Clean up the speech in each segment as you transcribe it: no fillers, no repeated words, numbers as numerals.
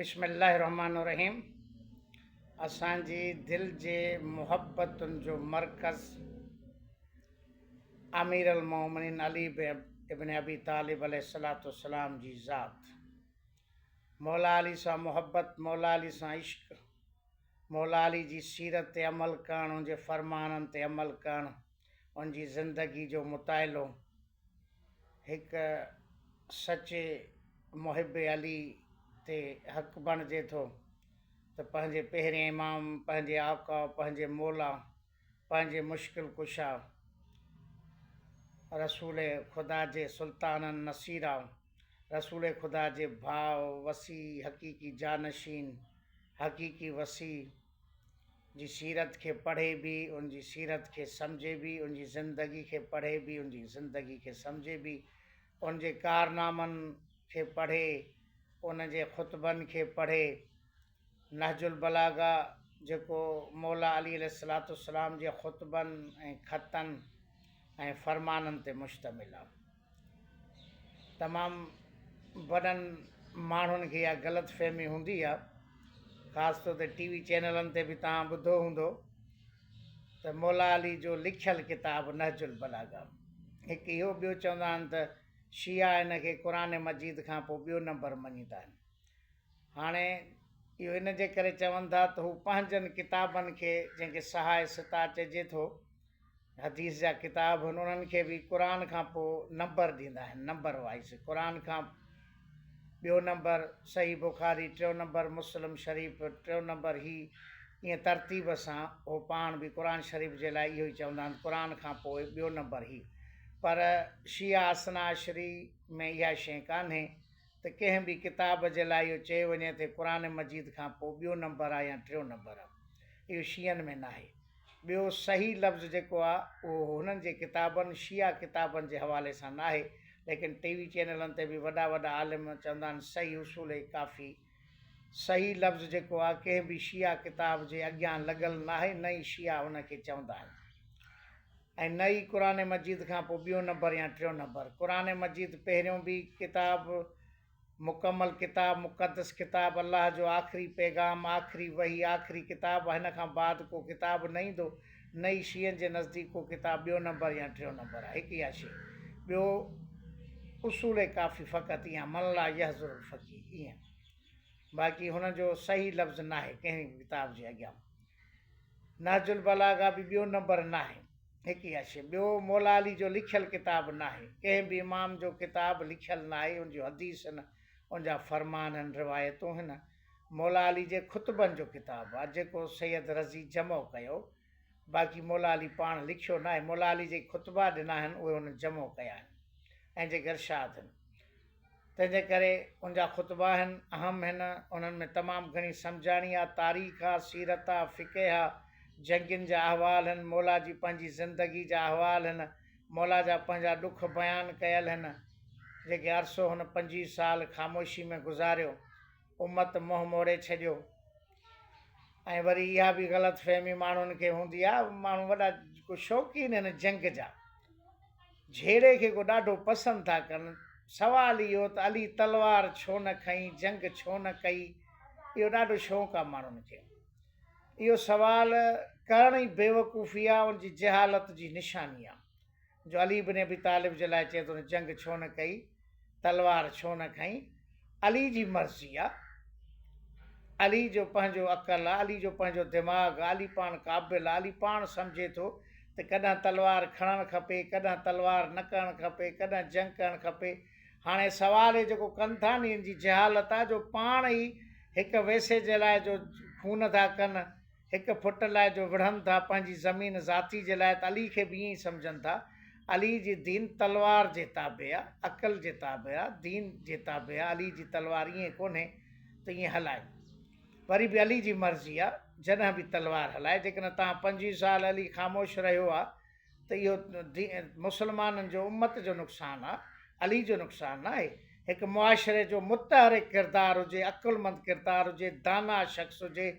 بسم الله الرحمٰن الرحيم اسان جي دل جي محبتن جو مرڪز امير المومنين علي ابن ابي طالب عليه الصلوة والسلام جي ذات، مولا علي سان محبت، مولا علي سان عشق، مولا علي جي سيرت تي عمل ڪرڻ، ان جي فرمانن تي عمل ڪرڻ، ان جي زندگي جو مطالعو هڪ سچي محب علي تي حق بڻجي ٿو ته پنهنجي پهرين امام، پنهنجي آقا، پنهنجي مولا، پنهنجي مشڪل ڪشا رسول خدا جي سلطان النصيرا، رسول خدا جي ڀاء وصي حقيقي جانشين، حقيقي وصي جي سيرت کي پڙهي به ان جي سيرت کي سمجهي به ان جي زندگي کي پڙهي به ان جي زندگي کي سمجهي به ان جي ڪارنامن کي پڙهي ان جي خطبن کي پڙهي. نهج البلاغه جيڪو مولا علي عليه الصلوة والسلام جي خطبن ۽ خطن ۽ فرمانن تي مشتمل آهي. تمام وڏن ماڻهن کي اها غلط فهمي هوندي آهي، خاص طور تي ٽي وي چينلن تي به توهان ٻڌو هوندو ته مولا علي جو لکيل ڪتاب نهج البلاغه هڪ اهو، ٻيو چوندا آهن ته شيعا ان کي قرآن مجيد کان پوء ٻيو نمبر مڃيندا آهن. هاڻي اهو ان جي ڪري چون ٿا ته هو پنهنجن ڪتابن کي جنهن کي صحاح سته چئجي ٿو، حديث جا ڪتاب هن انهن کي به قرآن کان پوء نمبر ڏيندا آهن، نمبر وائيز قرآن کان ٻيو نمبر صحيح بخاري، ٽيون نمبر مسلم شريف، ٽيون نمبر هي، ائين ترتيب سان هو پاڻ به قرآن شريف جي لاء اهو ئي چوندا آهن قرآن کان پوء ٻيو نمبر هي. پر شيعه اثنا عشري ۾ اها شيء ڪانهي ته ڪنهن به ڪتاب جي لاء اهو چيو وڃي ته قرآن مجيد کان پوء ٻيو نمبر آهي يا ٽيون نمبر آهي. اهو شيعن ۾ ناهي. ٻيو صحيح لفظ جيڪو آهي اهو هنن جي ڪتابن، شيعه ڪتابن، جي حوالي سان ناهي، ليڪن ٽي وي چينلن تي به وڏا وڏا عالم چوندا آهن صحيح اصول ڪافي صحيح لفظ جيڪو آهي ڪنهن به شيعه ڪتاب جي اڳيان لڳل ناهي نه ئي شيعه ان کي چوندا آهن ۽ نه ئي قرآن مجيد کان پوء ٻيو نمبر يا ٽيون نمبر. قرآن مجيد پهريون به ڪتاب، مڪمل ڪتاب، مقدس ڪتاب، الله جو آخري پيغام، آخري وحي، آخري ڪتاب آهي، هن کان بعد ڪو ڪتاب نه ايندو، نه ئي شيعن جي نزديڪ ڪو ڪتاب ٻيو نمبر يا ٽيون نمبر آهي. هڪ اها شيء. ٻيو اصول ڪافي فقط ايئن من لا يحضر الفقيه ايئن. باقي هن جو صحيح لفظ ناهي ڪنهن به ڪتاب جي اڳيان. نهج البلاغه به ٻيو نمبر ناهي. هڪ اها شيء. ٻيو مولا علي جو لکيل ڪتاب ناهي. ڪنهن به امام جو ڪتاب لکيل ناهي، ان جون حديث هن، ان جا فرمان هن، روايتون هن. مولا علي جي خطبن جو ڪتاب آهي، جيڪو سيد رضي جمع ڪيو. باقي مولا علي پاڻ لکيو ناهي. مولا علي جيڪي خطبا ڏنا آهن، اهي هن جمع ڪيا آهن ۽ جيڪي ارشاد هن. تنهن جي ڪري ان جا خطبا آهن، اهم هن، انهن ۾ تمام گهڻي سمجهاڻي آ، تاريخ آ، سيرت آ، فقه آ، جنگين جا احوال هن، مولا جي پنهنجي زندگي جا احوال هن، مولا جا پنهنجا ڏک بيان ڪيل هن، جيڪي عرصو هن 25 سال خاموشي ۾ گذاريو، امت منهن موڙي ڇڏيو. ۽ وري اها به غلط فهمي ماڻهن کي هوندي آ، ماڻهو وڏا ڪو شوقين هن جنگ جا. جهيڙي کي ڪو ڏاڍو پسند ٿا ڪن. سوال اهو ته علي تلوار ڇو نه کنئي، جنگ ڇو نه ڪئي؟ اهو ڏاڍو شوق آ ماڻهن کي. اهو سوال ڪرڻ ئي بيوقوفي آ، ان جي جهالت جي نشاني آ. جو علي بن ابي طالب جي لاء چئي ٿو هن جنگ ڇو نه ڪئي، تلوار ڇو نه کنئي، علي جي مرضي آ، علي جو پنهنجو عقل آ، علي جو پنهنجو دماغ آ، علي پاڻ قابل آ، علي پاڻ سمجهي ٿو ته ڪڏهن تلوار کڻڻ کپي، ڪڏهن تلوار نه ڪرڻ کپي، ڪڏهن جنگ ڪرڻ کپي. هاڻي سوال هي جيڪو ڪن ٿا ني ان جي جهالت آ جو پاڻ ئي هڪ ويسي جي لاء جو خون ٿا ڪن، هڪ ڦٽ لاء جو وڙهن ٿا پنهنجي زمين ذاتي جي لاء ته علي کي به ائين ئي سمجهن ٿا. علي جي دين تلوار جي تابع آ، عقل جي تابع آ، دين جي تابع آ، علي جي تلوار ائين ڪونهي ته ائين هلائي. وري به علي جي مرضي آ جڏهن به تلوار هلائي. جيڪڏهن توهان 25 سال علي خاموش رهيو آ ته اهو مسلمانن جو امت جو نقصان آ، علي جو نقصان ناهي. هڪ معاشري جو متحرڪ ڪردار هجي، عقلمند ڪردار هجي، داناء شخص هجي،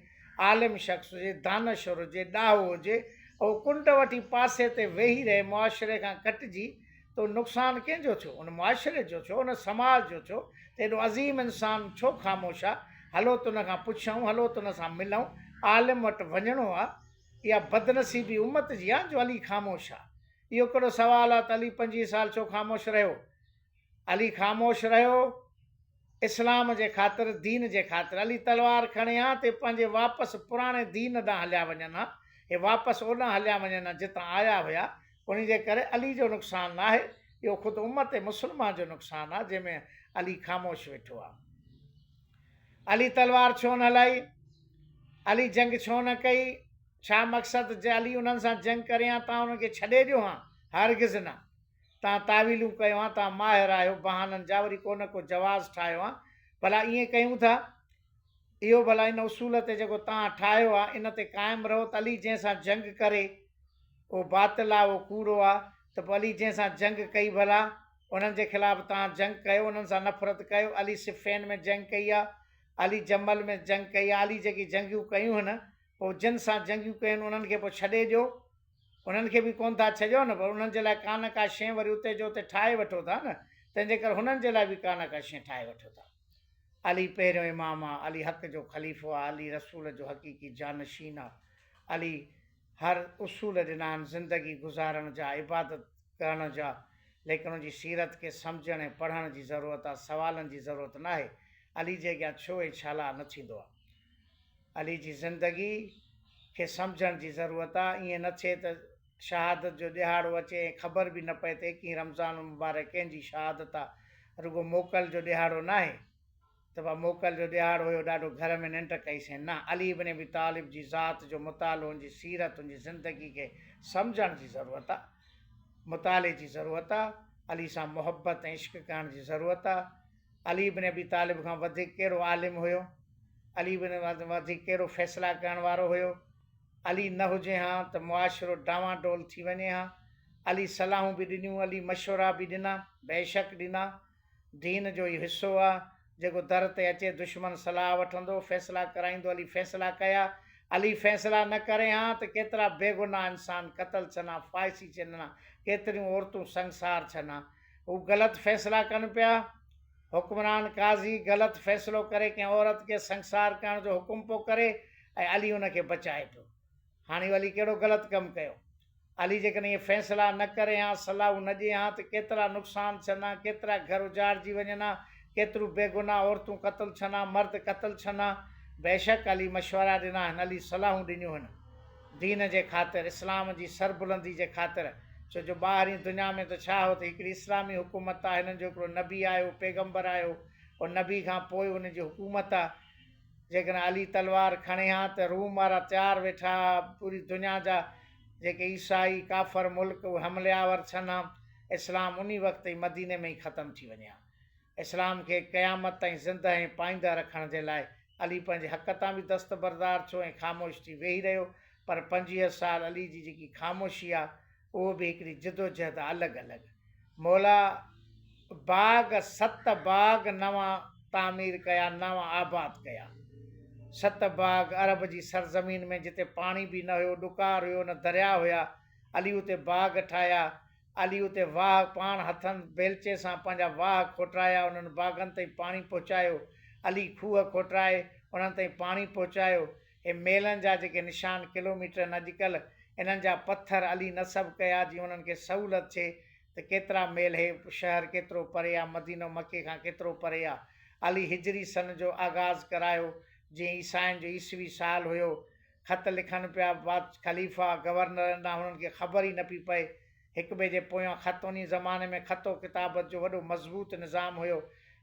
عالم شخص هجي، دانشور هجي، ڏاهو هجي، اهو ڪنڊ وٺي پاسي تي ويهي رهي معاشري کان ڪٽجي ته نقصان ڪنهن جو ٿيو؟ ان معاشري جو ٿيو، ان سماج جو ٿيو ته ايڏو عظيم انسان ڇو خاموش آ؟ هلو ته ان کان پڇون، هلو ته ان سان ملون، عالم وٽ وڃڻو آ. اها بدنصيبي امت جي آ جو علي خاموش آ. اهو ڪهڙو سوال آ ته علي 25 سال ڇو خاموش رهيو؟ علي خاموش رهيو اسلام جي خاطر، دين جي خاطر. علي تلوار کڻي ها ته پنهنجي واپس پراڻي دين ڏانهن هليا وڃن ها. هي واپس اوڏانهن هليا وڃن ها جتان آيا هيا. انهي جي ڪري علي جو نقصان ناهي، اهو خود امت مسلمه جو نقصان آ جنهن ۾ علي خاموش ويٺو آ. علي تلوار ڇو نه هلائي؟ علي جنگ ڇو نه ڪئي؟ ڇا مقصد جي علي انهن سان جنگ ڪري ها تان انهن کي ڇڏي ڏيو ها؟ هرگز نه. تان تاويلون ڪيو ها، تان ماهر آهيو بهانن جا، وري ڪو نه ڪو جواز ٺاهيو ها. ڀلا ائين ڪيون ٿا؟ اهو ڀلا ان اصول تي جيڪو تان ٺاهيو آ، ان تي قائم رهو ته علي جنهن سان جنگ ڪري، اهو باطل آ، اهو ڪوڙو آ، ته پوء علي جنهن سان جنگ ڪئي ڀلا انهن جي خلاف تان جنگ ڪيو، انهن سان نفرت ڪيو، علي صفين ۾ جنگ ڪئي آ، علي جمل ۾ جنگ ڪئي آ، علي جيڪي جنگيون ڪيون هن، پوء جن سان جنگيون ڪيون هن انهن کي پوء ڇڏي ڏيو، انهن کي به ڪونه ٿا ڇڏيو نه، پر انهن جي لاء ڪا نه ڪا شيء وري اتي جو اتي ٺاهي وٺو ٿا نه، تنهن جي ڪري هنن جي لاء به ڪا نه ڪا شيء ٺاهي وٺو ٿا. علي پهريون امام آ، علي حق جو خليفو آ، علي رسول جو حقيقي جانشين آ، علي هر اصول ڏنا آهن زندگي گذارڻ جا، عبادت ڪرڻ جا، ليڪن ان جي سيرت کي سمجهڻ ۽ پڙهڻ جي ضرورت آ، سوالن جي ضرورت ناهي. علي جي اڳيان ڇو ۽ ڇالاء نه ٿيندو آ. علي جي زندگي کي سمجهڻ جي ضرورت آ، ائين نه ٿئي ته شهادت جو ڏهاڙو اچي ۽ خبر به نه پئي ته ايڪيهين رمضان المبارڪ ڪنهن جي شهادت آ، رڳو موڪل جو ڏهاڙو ناهي ته با موڪل جو ڏهاڙو هيو ڏاڍو گهر ۾ ننڊ ڪئي سين، نه، علي ابن ابي طالب جي ذات جو مطالعو ان جي سيرت ان جي زندگي کي سمجهڻ جي ضرورت آ، مطالعي جي ضرورت آ، علي سان محبت ۽ عشق ڪرڻ جي ضرورت آ. علي بن ابي طالب کان وڌيڪ ڪهڙو عالم هيو؟ علي بن وڌيڪ ڪهڙو فيصلا ڪرڻ وارو هيو؟ علي نه هجي ها ته معاشرو ڊانوان ڊول ٿي وڃي ها. علي صلاحون به ڏنيون، علي مشورا به ڏنا، بيشڪ ڏنا. دين جو اهو حصو آ، جيڪو در تي اچي دشمن صلاح وٺندو، فيصلا ڪرائيندو، علي فيصلا ڪيا. علي فيصلا نه ڪري ها ته ڪيترا بيگناهه انسان قتل ٿين ها، ڦاسي ٿين ها، ڪيتريون عورتون سنگسار ٿين ها. هو غلط فيصلا ڪن پيا. حڪمران قاضي غلط فيصلو ڪري ڪنهن عورت کي سنگسار ڪرڻ جو حڪم پيو ڪري ۽ علي ان کي بچائي پيو. هاڻي اهو علي ڪهڙو غلط ڪم ڪيو؟ علي جيڪڏهن اهي فيصلا نه ڪري ها، صلاحون نه ڏئي ها ته ڪيترا نقصان ٿين ها، ڪيترا گهر اجاڙجي وڃن ها، ڪيتريون بيگناهه عورتون قتل ٿين ها، مرد قتل ٿين ها. بيشڪ علي مشورا ڏنا آهن، علي صلاحون ڏنيون هن. دين جي خاطر، اسلام جي سربلندي جي خاطر، ڇو جو ٻاهرين دنيا ۾ ته ڇا هو ته هڪڙي اسلامي حڪومت آ، هنن جو هڪڙو نبي آيو، پيغمبر آيو، ان نبي کان پوء ان جي حڪومت آ، جيڪڏهن علي تلوار کڻي ها ته روم وارا تيار ويٺا ها، پوري دنيا جا جيڪي عيسائي ڪافر ملڪ اهي حملي آور ٿين ها، اسلام انهي وقت ئي مديني ۾ ئي ختم ٿي وڃي ها. اسلام کي قيامت تائين زنده ۽ پائنده رکڻ جي لاء علي پنهنجي حق تان به دستبردار ٿيو ۽ خاموش ٿي ويهي رهيو پر 25 سال علي جي جيڪي خاموشي آ اهو به هڪڙي جدوجهد آ الڳ الڳ مولا باغ ست باغ نوان تعمير ڪيا نوان آباد ڪيا ست باغ عرب جي سرزمين ۾ جتي پاڻي به نه هيو ڏڪار هيو نه درياء هيا علي اتي باغ ٺاهيا علي اتي واهه پاڻ هٿن بيلچي سان پنهنجا واهه کوٽرايا، انهن باغن تائين پاڻي پهچايو. علي کوهه کوٽرائي انهن تائين پاڻي پهچايو. هي ميلن جا جيڪي نشان ڪلوميٽر آهن اڄڪلهه، انهن جا پٿر علي نصب ڪيا جيئن انهن کي سهولت ٿئي ته ڪيترا ميل هي شهر ڪيترو پري آ، مدينو مڪي کان ڪيترو پري آ. علي هجري سن جو آغاز ڪرايو، جيئن عيسائين جو عيسوي سال هيو. خط لکن پيا خليفا گورنرن ڏانهن هنن کي خبر ئي نه پئي پئي. هڪ ٻئي جي پويان خط انهي زماني ۾ خط و ڪتابت جو وڏو مضبوط نظام هيو.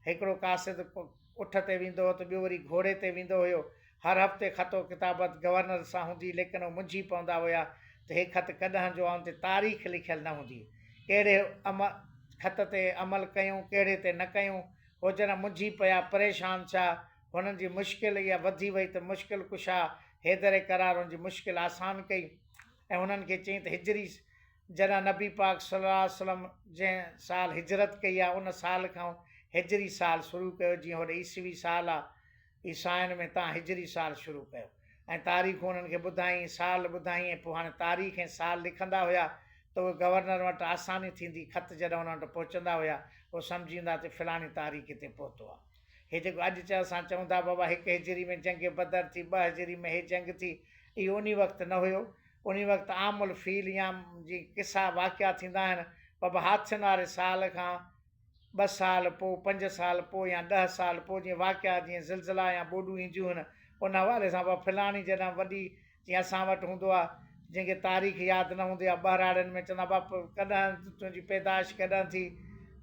هڪڙو قاصد اٺ تي ويندو هو ته ٻيو وري گهوڙي تي ويندو هيو. هر هفتي خط و ڪتابت گورنر سان هوندي ليڪن هو منجهي پوندا هيا ته هي خط ڪڏهن جو آ ان تي تاريخ لکيل نه هوندي. ڪهڙي خط تي عمل ڪيون ڪهڙي تي نه ڪيون. هو جڏهن منجهي پيا پريشان ٿيا هنن جي مشڪل اها وڌي وئي ته مشڪل ڪشا حيدر ڪرار هن جي مشڪل آسان ڪئي ۽ هنن کي چيائين ته هجري جڏهن نبي پاڪ صلي الله عليه وسلم جنهن سال هجرت ڪئي آهي ان سال کان هجري سال شروع ڪيو جيئن هوڏي عيسوي سال آهي عيسائين ۾ تان هجري سال شروع ڪيو ۽ تاريخون انهن کي ٻڌائين سال ٻڌائين ۽ پوء هاڻي تاريخ ۽ سال لکندا هيا ته اهي گورنر وٽ آساني ٿيندي خط جڏهن انهن وٽ پهچندا هيا هو سمجهي ويندا ته فلاڻي تاريخ هتي پهتو آهي. هي جيڪو اڄ چئه اسان چئون ٿا بابا هڪ هجري ۾ جنگ بدر ٿي، ٻه هجري ۾ هي جنگ ٿي، اهو انهي وقت نه هيو. انهي وقت عام الفيل يا جي قصا واقعا ٿيندا آهن، بابا هاٿين واري سال کان ٻه سال پوء، پنج سال پوء يا ڏهه سال پوء جيئن واقعا جيئن زلزلا يا ٻوڏون اينديون هن، ان حوالي سان بابا فلاڻي جڏهن وڏي جيئن اسان وٽ هوندو آ جنهن کي تاريخ ياد نه هوندي آ ٻهراڙين ۾ چوندا باپ ڪڏهن تنهنجي پيدائش ڪڏهن ٿي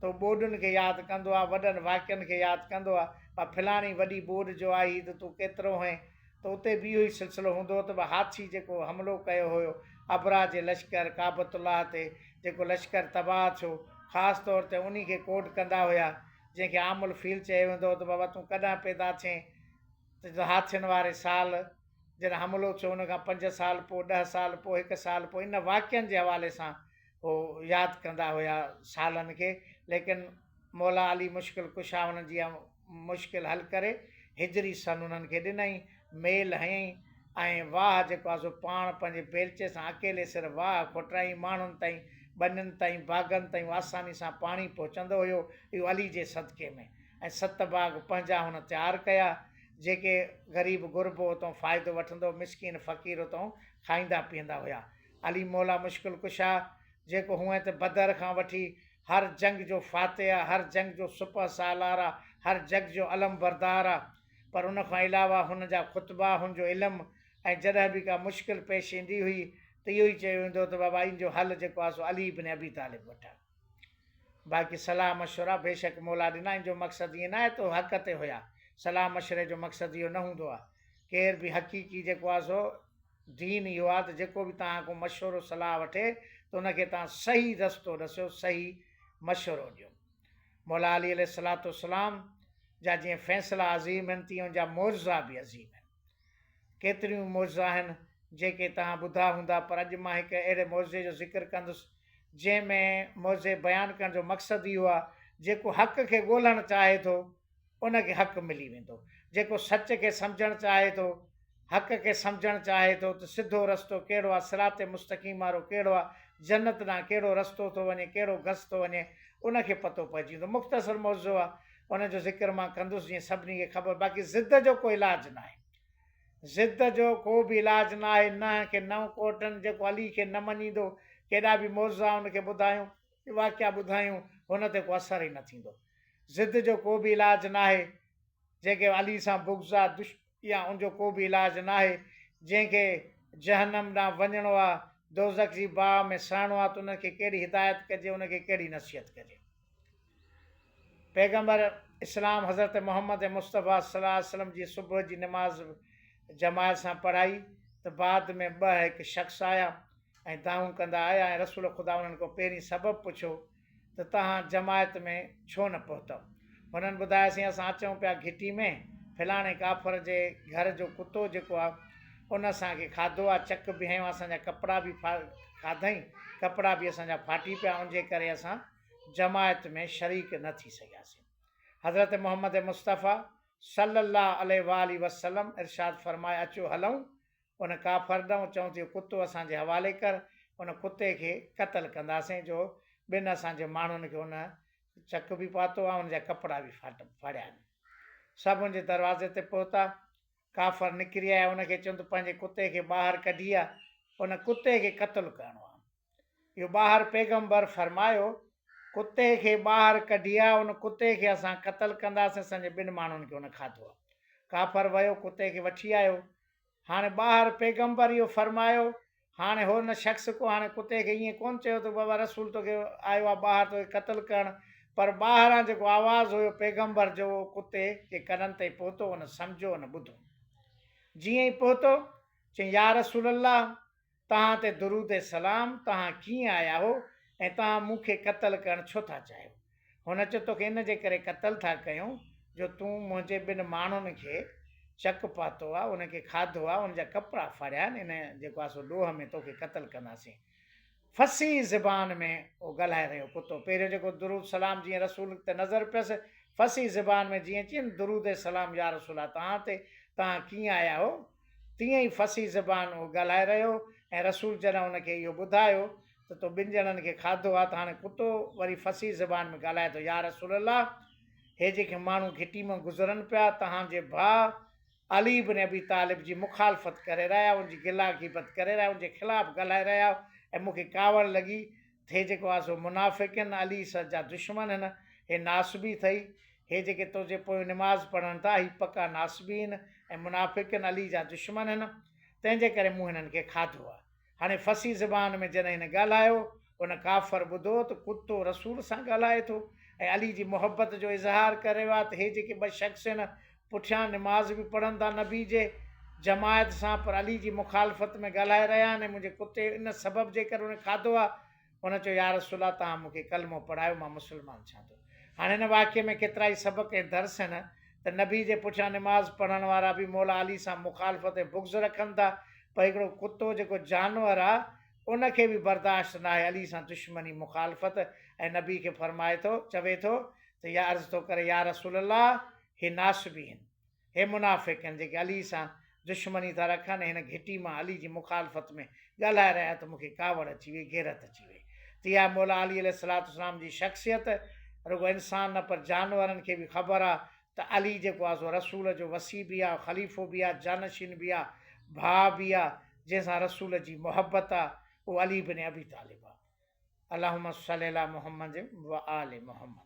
ته هو ٻوڏن کي ياد ڪندو آ وڏن واقعن کي ياد ڪندو آ با فلاڻي وڏي ٻوڏ جو آئي هئي ته تون ڪيترو هئين ته اتي به اهو ئي سلسلو هوندو هو ته با هاٿي جيڪو حملو ڪيو هيو ابرهه جي لشڪر ڪعبة الله تي جيڪو لشڪر تباهه ٿيو خاص طور تي انهي کي ڪوڊ ڪندا هيا جنهن کي عام الفيل چيو ويندو هو ته بابا تون ڪڏهن پيدا ٿئين ته هاٿين واري سال جڏهن حملو ٿيو ان کان پنج سال پوء، ڏهه سال پوء، هڪ سال پوء ان واقعن جي حوالي سان هو ياد ڪندا هيا سالن کي ليڪن مولا علي مشڪل ڪشا انهن جي اها مشڪل حل ڪري هجري سن انهن کي ڏنائين، ميل هنيائين ۽ واهه جيڪو آهي سو پاڻ پنهنجي بيلچي سان اڪيلي سر واهه کوٽرائين ماڻهن تائين ٻنين تائين باغن تائين آساني سان پاڻي پهچندو هيو اهو علي جي صدقي ۾ ۽ ست باغ پنهنجا هن تيار ڪيا جيڪي غريب غربو اتئون فائدو وٺندو، مسڪين فقير اتئون کائيندا پيئندا هيا. علي مولا مشڪل ڪشا، جيڪو هونئن ته بدر کان وٺي هر جنگ جو فاتح آ، هر جنگ جو سپهه سالار آ، هر جڳ جو علمبردار آ، پر ان کان علاوه هن جا خطبا، هن جو علم ۽ جڏهن به ڪا مشڪل پيش ايندي هئي ته اهو ئي چيو ويندو هو ته بابا ان جو حل جيڪو آ سو علي ابن ابي طالب وٽ آ. باقي صلاح مشورا بيشڪ مولا ڏنا ان جو مقصد ائين ناهي ته هو حق تي هيا صلاح مشوري جو مقصد اهو نه هوندو آهي ڪير به حقيقي جيڪو آهي سو دين اهو آهي ته جيڪو به توهان کان مشورو صلاح وٺي ته ان کي توهان صحيح رستو ڏسيو صحيح مشورو ڏيو مولا علي عليه الصلوة والسلام جا جيئن فيصلا عظيم آهن تيئن ان جا معجزا به عظيم آهن ڪيتريون معجزا آهن جيڪي توهان ٻڌا هوندا پر اڄ مان هڪ اهڙي معجزي جو ذڪر ڪندس جنهن ۾ معجزي بيان ڪرڻ جو مقصد اهو آهي جيڪو حق کي ڳولڻ چاهي ٿو ان کي حق ملي ويندو جيڪو سچ کي سمجهڻ چاهي ٿو حق کي سمجهڻ چاهي ٿو ته سڌو رستو ڪهڙو آهي صراط مستقيم وارو ڪهڙو آهي جنت ڏانهن ڪهڙو رستو ٿو وڃي ڪهڙو گس ٿو وڃي ان کي پتو پئجي ويندو مختصر معجزو آهي ان جو ذڪر مان ڪندس جيئن سڀني کي خبر باقي ضد جو ڪو علاج ناهي ضد جو ڪو به علاج ناهي ننهن کي نئون ڪوٽن جيڪو علي کي نه مڃيندو ڪيڏا به معجزا ان کي ٻڌايون واقعا ٻڌايون هن تي ڪو اثر ئي نه ٿيندو ضد جو ڪو به علاج ناهي جنهن کي علي سان بغض آ دشمني آ ان جو ڪو به علاج ناهي جنهن کي جهنم ڏانهن وڃڻو آ دوزخ جي باهه ۾ سڙڻو آ ته ان کي ڪهڙي هدايت ڪجي ان کي ڪهڙي نصيحت ڪجي. پيغمبر اسلام حضرت محمد مصطفيٰ صلي الله عليه وسلم جي صبح جي نماز جماعت سان پڙهائي ته بعد ۾ ٻه هڪ شخص آيا ۽ دانهون ڪندا آيا ۽ رسول خدا انهن کان پهرين سبب پڇيو ته توهان جماعت ۾ ڇو نه پهتؤ؟ هنن ٻڌايو سائين اسان اچون پيا گهٽي ۾ فلاڻي ڪافر جي گهر جو ڪتو جيڪو آ ان اسان کي کاڌو آ چڪ به هنيو اسان جا ڪپڙا به کاڌائين ڪپڙا به اسان جا ڦاٽي پيا ان جي ڪري اسان جماعت ۾ شريڪ نه ٿي سگهياسين. حضرت محمد مصطفيٰ صلّي اللّٰه عليه واٰله وسلّم ارشاد فرمايو، اچو هلون ان ڪافر ڏانهن، چئون ته اهو ڪتو اسان جي حوالي ڪر، ان ڪتي کي قتل ڪنداسين جو ٻن اسان جي ماڻهن کي ان چڪ به پاتو آهي، ان جا ڪپڙا به ڦاڙيا آهن. سڀ ان جي دروازي تي پهتا، ڪافر نڪري آيا، ان کي چون ته پنهنجي ڪتي کي ٻاهر ڪڍي آ، ان ڪتي کي قتل ڪرڻو آهي. اهو ٻاهر پيغمبر فرمايو، ڪتي کي ٻاهر ڪڍي آ، ان ڪتي کي اسان قتل ڪنداسين، اسان جي ٻن ماڻهن کي ان کاڌو آ. ڪافر ويو ڪتي کي وٺي آيو. هاڻي ٻاهر پيغمبر اهو فرمايو، هاڻي هو ان شخص ڪو هاڻي ڪتي کي ائين ڪونه چيو ته بابا رسول توکي آيو آ ٻاهر توکي قتل ڪرڻ، پر ٻاهران جيڪو آواز هيو پيغمبر جو اهو ڪتي جي ڪنن تائين پهتو، ان سمجهيو، ان ٻڌو. جيئن ئي پهتو، چيائين يا رسول الله! توهان تي درود سلام، توهان ڪيئن آيا هو ۽ توهان مون کي قتل ڪرڻ ڇو ٿا چاهيو؟ هن چيو، توکي ان جي ڪري قتل ٿا ڪيون جو تون منهنجي ٻن ماڻهن کي چڪ پاتو آهي، انهن کي کاڌو آهي، انهن جا ڪپڙا ڦاڙيا آهن، ان جيڪو آهي سو ڏوهه ۾ توکي قتل ڪنداسين. فصيح زبان ۾ اهو ڳالهائي رهيو ڪتو پهريون جيڪو درود سلام جيئن رسول تي نظر پيس، فصيح زبان ۾ جيئن چين درود سلام يا رسول الله توهان تي، توهان ڪيئن آيا هو؟ تيئن ئي فصيح زبان اهو ڳالهائي رهيو ۽ رسول جڏهن ان کي اهو ٻڌايو ته تو ٻن ڄڻن کي کاڌو آهي ته هاڻي ڪتو وري فصيح زبان ۾ ڳالهائي ٿو يا رسول الله! هي جيڪي ماڻهو گهٽي مان گذرن پيا، توهان جي ڀاء علي بن ابي طالب جي مخالفت ڪري رهيا، ان جي گلا غيبت ڪري رهيا، ان جي خلاف ڳالهائي رهيا ۽ مون کي ڪاوڙ لڳي ته هي جيڪو آهي سو منافق آهن، علي صه جا دشمن آهن، هي ناصبي اٿئي، هي جيڪي تنهنجي پويون نماز پڙهن ٿا، هي پڪا ناصبي آهن ۽ منافق آهن، علي جا دشمن آهن، تنهن جي ڪري مون هنن کي کاڌو آهي. هاڻي فصيح زبان ۾ جڏهن هن ڳالهايو، ان ڪافر ٻڌو ته ڪتو رسول سان ڳالهائي ٿو ۽ علي جي محبت جو اظهار ڪري رهيو آهي ته هي جيڪي ٻه شخص هن پٺيان نماز به پڙهن ٿا نبي جي جماعت سان پر علي جي مخالفت ۾ ڳالهائي رهيا آهن ۽ منهنجي ڪتي ان سبب جي ڪري ان کاڌو آهي. هن چيو يا رسول الله توهان مون کي ڪلمو پڙهايو مان مسلمان ٿيان ٿو. هاڻي هن واقعي ۾ ڪيترائي سبق ۽ درس آهن ته نبي جي پٺيان نماز پڙهڻ وارا به مولا علي سان مخالفت ۽ بغض رکن ٿا پر هڪڙو ڪتو جيڪو جانور آ ان کي به برداشت ناهي علي سان دشمني مخالفت ۽ نبي کي فرمائي ٿو چوي ٿو ته يا عرض ٿو ڪري يا رسول الله هي ناصبي هن هي منافق آهن جيڪي علي سان دشمني ٿا رکن ۽ هن گهٽي مان علي جي مخالفت ۾ ڳالهائي رهيا ته مون کي ڪاوڙ اچي وئي غيرت اچي وئي ته اها مولا علي عليه الصلوة والسلام جي شخصيت رڳو انسان نه پر جانورن کي به خبر آ ته علي جيڪو آ سو رسول جو وصي به آ خليفو به آ جانشين به آ ڀاء به آ جنهن سان رسول جي محبت آ اهو علي بن ابي طالب آ اللهم صل علي محمد وآل محمد.